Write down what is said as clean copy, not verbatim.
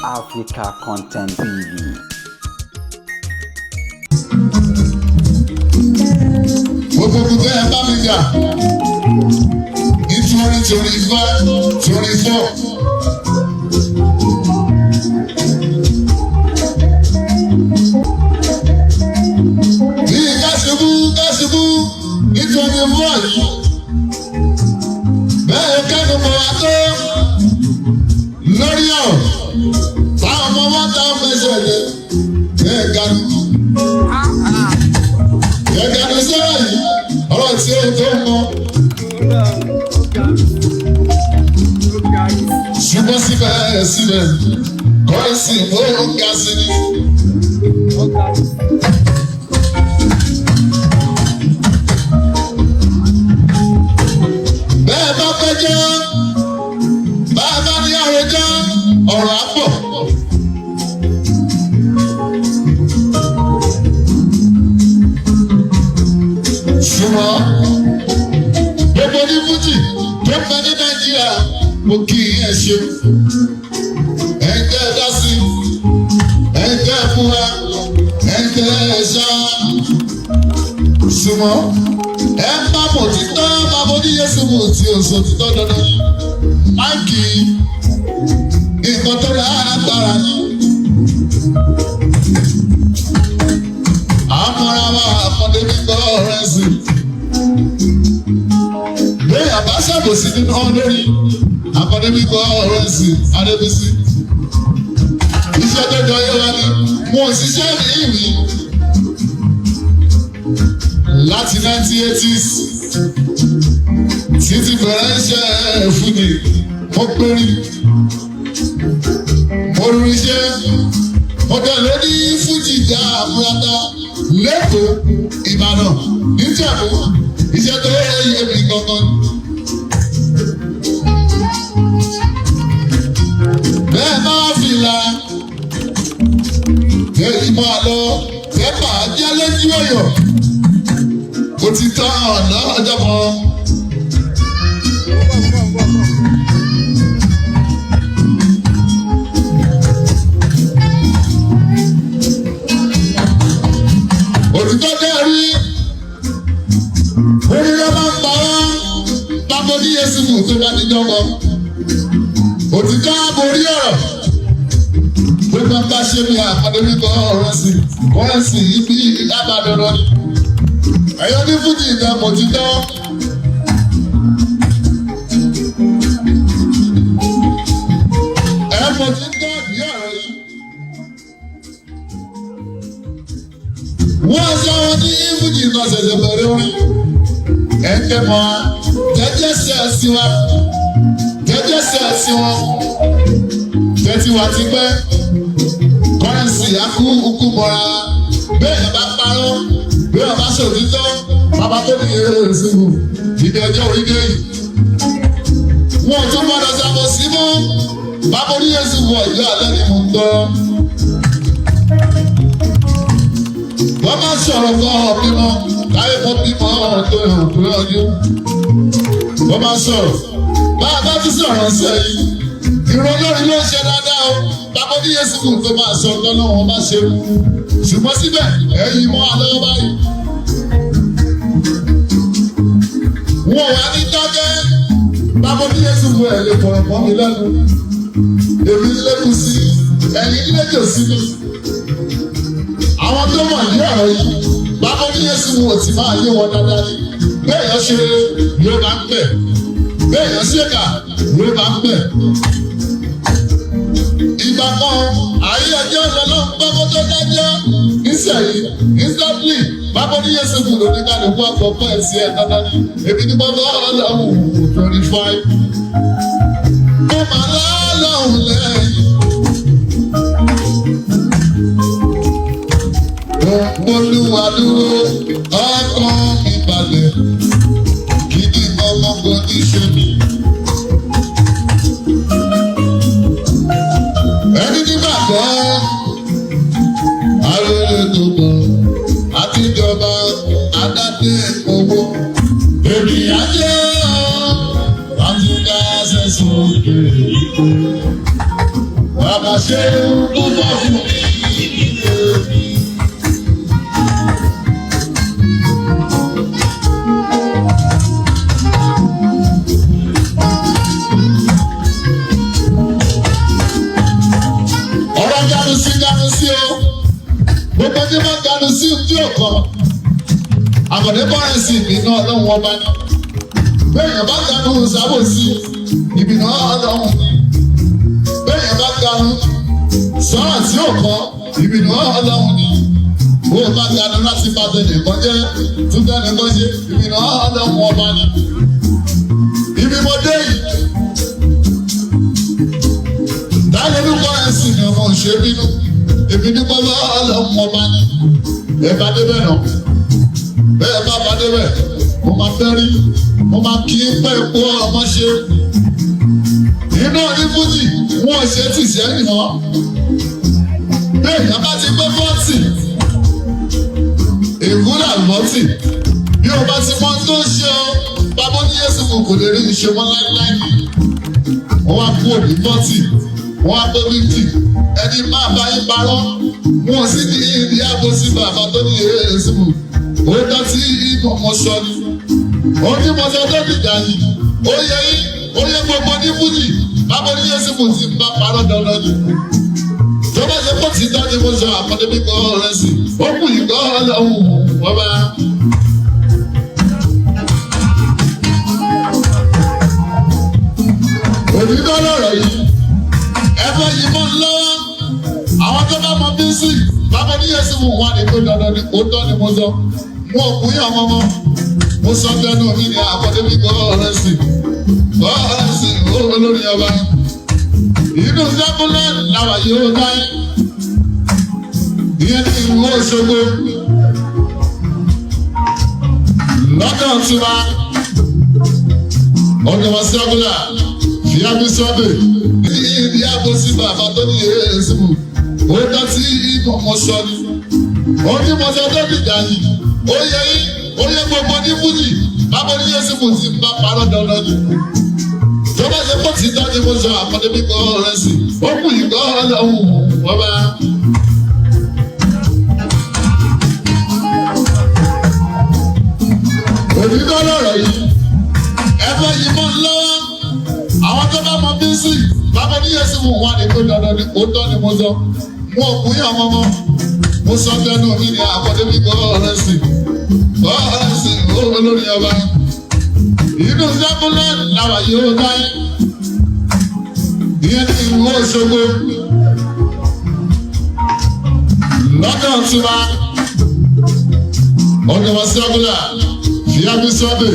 Africa Content TV. Gbogbo gbogbo ẹ bá mi jà ní 2025, 24. Bí káṣubú káṣubú ní 24 yìí, bẹ́ẹ̀ kẹ́nu mọ̀ wá tó lórí ọ̀rọ̀ táwọn ọmọ wọn táwọn fẹsẹ̀ lé bẹ́ẹ̀ ganu. Gẹ́gẹ́ sọ́rọ̀ yìí, ọ̀rọ̀ tí ó tó mọ. Ṣùgbọ́n síbẹ̀ síbẹ̀, kọ́rẹ́sì ó ń ga sí ni. Bẹ́ẹ̀ bá fẹ́ jẹ́, bá a bá ní àròjọ́, ọ̀rọ̀ á pọ̀. Ṣùgbọ́n gbogbo ní fújì tó ń bẹ ní Nàìjíríà, mo kí ẹ ṣe. Ẹ̀yin tẹ́ ẹ dá sí, ẹ̀yin tẹ́ ẹ fún wa, ẹ̀yin tẹ́ ẹ ṣá. Ṣùgbọ́n ẹ ń bá mọ̀ títọ́ bàbá oníyẹ̀sù mọ̀ tí o sọ títọ́ dandan. Máìkì nǹkan tó rà agbára ni. Àmọ́ra wa àkọ́dé nígbà ọ̀rẹ́ sí. Bẹ́ẹ̀ àbá ṣàbòsí nínú lórí àkọ́dé nígbà ọ̀rẹ́ sí Adébísí. Iṣẹ́ tó jọ yé wa ni mo ò ṣiṣẹ́ ní ìwé láti 1980s títí bẹ̀rẹ̀ iṣẹ́ fúnni. Mo péré, mo rí iṣẹ́, mo tẹ̀lé ní fújì dá àmúratá lẹ́kọ̀ọ́, Ìbàdàn, Níjẹ̀bú. Iṣẹ́ tó yẹ mi gangan. Bẹ́ẹ̀ máa fìlà èyí máa lọ pépà jẹ́ lójú ọ̀yọ́ ó ti tán ọ̀nà ọjọ́ kan. Òtítọ́ dẹ́ rí orílẹ̀ máa ń pa wá pápọ̀ ní Yéṣu tó bá ní dọ́gbọ́. Òtítọ́ borí ọ̀rọ̀ gbogbo bá ṣe mi àpàdé wípé ọ̀rọ̀ sí wọ́n sì ibi lábàdọ́rọ́ ni. Ẹ̀yọ́ ní fújì ìgbà mọ̀ ti tán. Ẹ̀ mọ̀ ti tán ní ọ̀rọ̀ yìí. Wọ́n sọ wọn ní fújì náà ṣẹ̀ṣẹ̀ bẹ̀rẹ̀ orin. Ẹ̀ ń kẹ́ mọ́ jẹ́jẹ́ sí ẹ̀ sí wa, jẹ́jẹ́ sí ẹ̀ sí wọn tẹ́tí wa ti pẹ́. Kọ́rẹ́nsì akú ukú mọ́ra. Bẹ́ẹ̀ bá parọ́, bẹ́ẹ̀ bá ṣòtítọ́, bàbá tó ní eré ìṣubú ìdí ọjọ́ orí dé yìí. Wọn ò tún gbọ́dọ̀ ṣàbọ̀ sí mọ́ bàbá oníyẹ̀sùn wọ̀ ìlú alẹ́ ni mò ń gbọ́. Wọ́n máa sọ̀rọ̀ kan bímọ láyé mọ́ bímọ tó hàn tó yọjú. Wọ́n máa sọ̀rọ̀ bá a bá tún sọ̀rọ̀ sẹ́yìn. Ìran lórí ló ń ṣe dáadáa o. Bàbá ní Yéésù kù tó máa sọ tọ́lọ́ wọn bá ṣe ṣùgbọ́n síbẹ̀ ẹ̀yin mọ́ alọ́ báyìí. Wọn wà ní dákẹ́. Bàbá ní Yéésù kù ẹ̀ lè fọ̀rọ̀ mọ́ mi lẹ́nu. Èmi lẹ́kùn sí ẹ̀yin lẹ́jọ́ sí mi. Àwọn tó mọ̀ ní ọ̀rọ̀ yìí, bàbá ní Yéésù kù ò tí máa yé wọn dáadáa ni. Bẹ́ẹ̀ yọ ṣe yóò bá ń bẹ̀, bẹ́ẹ̀ yọ ṣèkà yóò bá ń bẹ̀. Ìgbà kan ayé ọjọ́ lọ́lọ́ gbọ́kọ́ tó dájọ́ nísẹ̀yìn instantly bábọ́ ní Yéṣu kù lóní kálukú àkọ́kọ́ ẹ̀ sí ẹ̀ dandan ni. Èmi ní bọ́bá ọlọ́run 25. Mo máa lọ́lọ́run lẹ́yìn. Olúwa dúró, ọkàn mi balẹ̀, kí ni gbọ́ngbọ́n ní ṣe mi. Ẹni nígbàgbọ́ arére gbogbo àtijọba adáde owó ènìyàn jẹ́ àtúndà sẹ́sùn òkè. Bàbá ṣe púpọ̀ fún mi nílé mi. Ọ̀rọ̀ ganu sí ganu sí o, gbogbo tí wọ́n ganu sí ojú ọ̀kan. Àkàndé bọ́ọ̀rẹ́ sí ìbínú ọlọ́run ọba ni. Bẹ́ẹ̀yàn bá ganu sábò sí ìbínú ọlọ́run ni. Bẹ́ẹ̀yàn bá ganu sọ́rọ̀ tí ò kọ́ ìbínú ọlọ́run ni. Bó o bá ganu láti bá tẹ̀lé kan jẹ́ tún tẹ̀lé kan ṣe ìbínú ọlọ́run ọba ni. Ibi mo dé yìí. Dálórúkọ ẹ̀sìn ni ọmọ òṣèré bínú. Èmi ní bọ́lá ọlọ́run ọba ni. Ẹ bá débẹ̀ náà. Bẹ́ẹ̀ bá bá débẹ̀, mo máa fẹ́ rí, mo máa kí pẹ́ epo ọmọ ṣe. Iná ní Fújì, wọ́n ṣe tì sẹ́yìn mọ́. Bẹ́ẹ̀ yẹn bá ti pé 40, ègúnlà 40. Bí o bá ti mọ tó ń ṣe o, bàbá ní Yéṣu kò lè rí ìṣe mọ́ láíláí. Wọ́n wá kú òní 40, wọ́n á pé 50. Ẹni máa bá yín parọ́, wọn sì ní ìdí àbòsí bàbá tó ní Yéṣu. Ó dá sí ìmọ̀ sọ ni. Ó ní mọ̀sán tó dìjà yìí. Ó yẹ yín, ó yẹ gbogbo ní Fújì. Bàbá ní Yéṣu kò sí bá parọ́ dandan ni. Tó bá ṣe pọ̀ sí dájú mo sọ àkọ́dé bí kò rẹ̀ sí. Ó kù yìí kọ́ ọlọ́run wọ́n bá. Òdìdó lọ̀rọ̀ yìí, ẹ fẹ́ yìí mọ́ lọ́wọ́. Àwọn tó bá mọ bísí, bàbá ní Yéṣu mú wọn ní pé dandan ni ó tọ́ ni mo sọ. Mo ò kú yàn mọ́mọ́. Mo sọ tẹnu mi ní àkọ́dé bí kò rẹ̀ sí. Kò rẹ̀ sí olórí ọba. Inú Sábúlẹ̀ làwà yóò dá ẹ́. Ìyẹn ní ìlú Òṣogbo. Lọ́dọ̀ tiwa, ọ̀dọ̀ wa Sábúlẹ̀, fìyàbí sọ́bẹ̀. Ìdí àbòsí bàbá tó ní Yéṣu. Ó dá sí ìmọ̀ sọ ni. Ó ní mọ̀sán tó dìjà yìí. Ó yẹ yín, ó yẹ gbogbo ní Fújì. Bàbá ní Yéṣu kò sí bá parọ́ dandan ni. Tó bá ṣe pọ̀ sí dájú mo sọ àkọ́dé bí kò rẹ̀ sí. Ó kù yìí kọ́ ọlọ́run wọ́n bá. Òdìdó lọ̀rọ̀ yìí, ẹ fẹ́ yìí mọ́ lọ́wọ́. Àwọn tó bá mọ bísí, bàbá ní Yéṣu mú wọn ní pé dandan ni ó tọ́ ni mo sọ. Mo ò kú yàn mọ́mọ́. Mo sọ tẹnu mi ní àkọ́dé bí kò rẹ̀ sí. Kò rẹ̀ sí olórí ọba. Inú Sábúlẹ̀ làwà yóò dá ẹ́. Ìyẹn ní ìlú Òṣogbo. Lọ́dọ̀ tiwa, ọ̀dọ̀ wa Sábúlẹ̀, fìyàbí sọ́bẹ̀.